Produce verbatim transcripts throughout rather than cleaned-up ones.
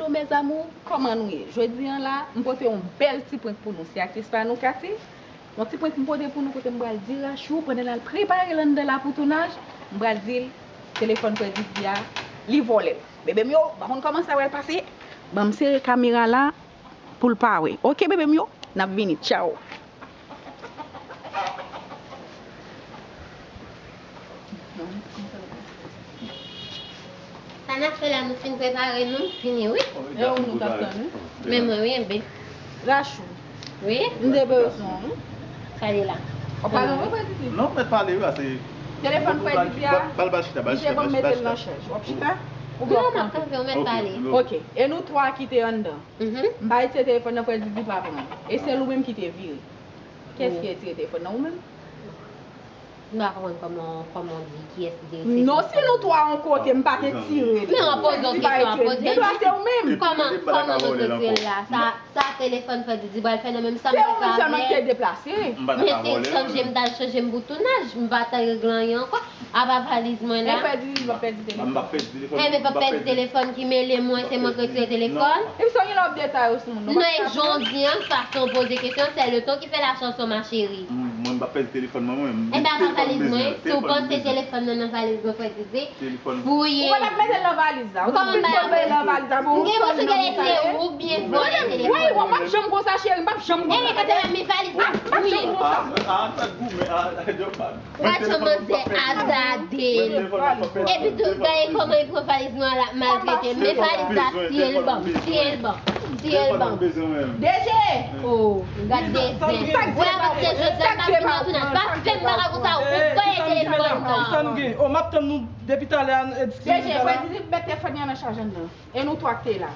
Hello mes amours, kòman nou ye? Jodi a la, m pote yon bèl ti prank pou nou. Se aktris pa nou, Cathy. Yon ti prank m pote pou nou kote m pral di Rachou, pandan l al prepare l anndan la pou tounaj, m pral di l telefòn frè Didi a, li vòlè l. Bebe m yo, m pa konn kòman sa pral pase. Ban m sere kamera la pou l pa wè. Oke, bebe m yo, n ap vini. Tchao. Sa n ap fè la, nou fin prepare nou, fini, wi. E ou nou t ap tann, wi. Men mwen, wi, enben. Rachou, Wi? m te bezwen w, wi. Sa li la. W ap pale anpil, frè Didi? Non, mèt pale, wi, se. Telefòn frè Didi a, Bal, bal chita, bal li te chita, ban m bal mete l chita. Nan chèch. W ap chita? Oubyen w Non, ap m ap kanpe? Kanpe, ou mèt pale. Ok, e nou twa ki te anndan. Mhm. M bay se telefòn nan frè Didi pa pran. E se ou menm ki te vire. Kiyès ki retire telefòn nan, ou menm? M pa konprann kòman, kòman w di kiyès ki te retire Non, si telefòn nou nan. Twa yon kote, m pa te tire li. Men w ap poze yon kesyon, w ap poze Gen dwa se ou menm. Kòman, Mwen pa ta kòman nou vòlè l retire ankò. l la? Sa, sa telefòn frè Didi pral fè nan menm sa Se m ou menm sèlman ki te avè l. Deplase. M pa ta Men ka se vòlè l. chanje m t al chanje m pou tounaj. M pa ta regle anyen ankò. Apa valiz mwen Men la. frè Didi, m ap pèdi M telefòn. pa pèdi telefòn. Enben, pa pèdi telefòn ki mele mwen, se mwen ki retire telefòn. E m sonje lè w ap detay ou sou moun. Non, e jodi an, fason w poze kesyon, se le ton qui fait la chanson, ma chérie. Mwen m pa pèdi telefòn mwen, mwen. Enben, apa valiz mwen, si w panse telefòn nan nan valiz mwen, frè Didi, fouye. Ou pa t ap mete l nan valiz la. Ou t ap mete l nan valiz la pou M ou gen sonje panse nou se ou byen vòlè Wi, telefòn w nan. P ap janm konsa, cheri, m p ap janm Enben, konsa. Kate la, men valiz la fouye. Ah, ah, sa goumen, ah, yo pa. Wè, chan manzè azade. Epi tou, gade kòman li pran valiz mwen la, maltrete. Men valiz la, tiye l ban m, tiye l ban m, tiye l ban m. D J! Oh, gade zen. Wè, apatir de jodi a, m pa vin nan tounaj. Pa fè m bagay konsa, ou voye telefòn nan. Kisa nou gen? Oh, m ap tann nou depi talè a, e, D J, frè Didi, met telefòn nan nan chaj anndan. E nou twa ki te la.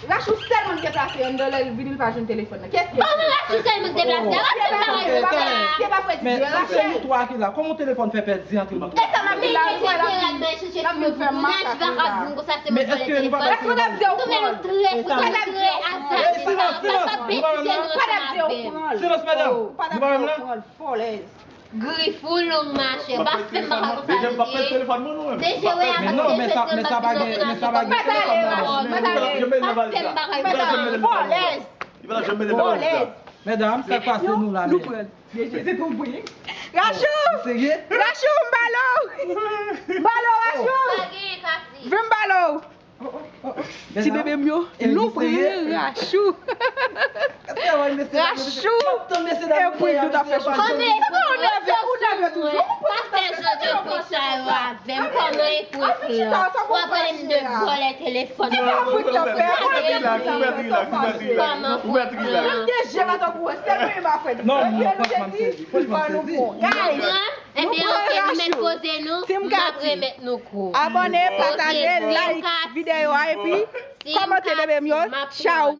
Rachou sèlman deplase anndan, lè l vini, l pa jwenn telefòn nan. Kiyès ki Kòman Rachou sèlman deplase? Rachou pa wè sa. Se pa frè Didi, Men e se nou Rachou. Twa ki la. Kòman telefòn fè pèdi antre nou twa? E sa m ap di la, wi, wè l ap vin. L ap vin fè makak la. Men èske nou pa pral tire valiz la? Trè, ou trè azade. Sa pa pèdi telefòn nan avè m. Silans, medam. Nou pa menm la? Fòlèz. Grif ou long, machè. Pa fè m bagay konsa. Deja m pa pèdi telefòn mwen, non, menm. Deja, wè, Men non, men sa, men sa pa gen, men sa pa gen telefòn nan men. Je mèt nan valiz la. Pa fè m bagay konsa. Fòlèz. Li pa la janm mete nan valiz la. Fòlèz. Medam, sa k pase nou la menm? Deje se tou bri. Rachou! Serye? Rachou, m ba l ou! M ba l ou, Rachou! Pa gen kasi. Vin m ba l ou! Ti bebe m yo, nou pre Rachou! Rachou! E pou nou ta fè chou. Kòman e pou ou nève, ou nève toujou. Pa fè jan de prank sa yo avè m. Kòman e pou ou la? W ap pale m de vòlè telefòn. Kòman pou ou la? Non, non, franchman, m sezi. Franchman, m sezi. Ebyen, oke, nou met poze nou, m ap remèt nou kou. Abòne, pataje, like videyo a epi kòmante, bebe m yo. Tchao!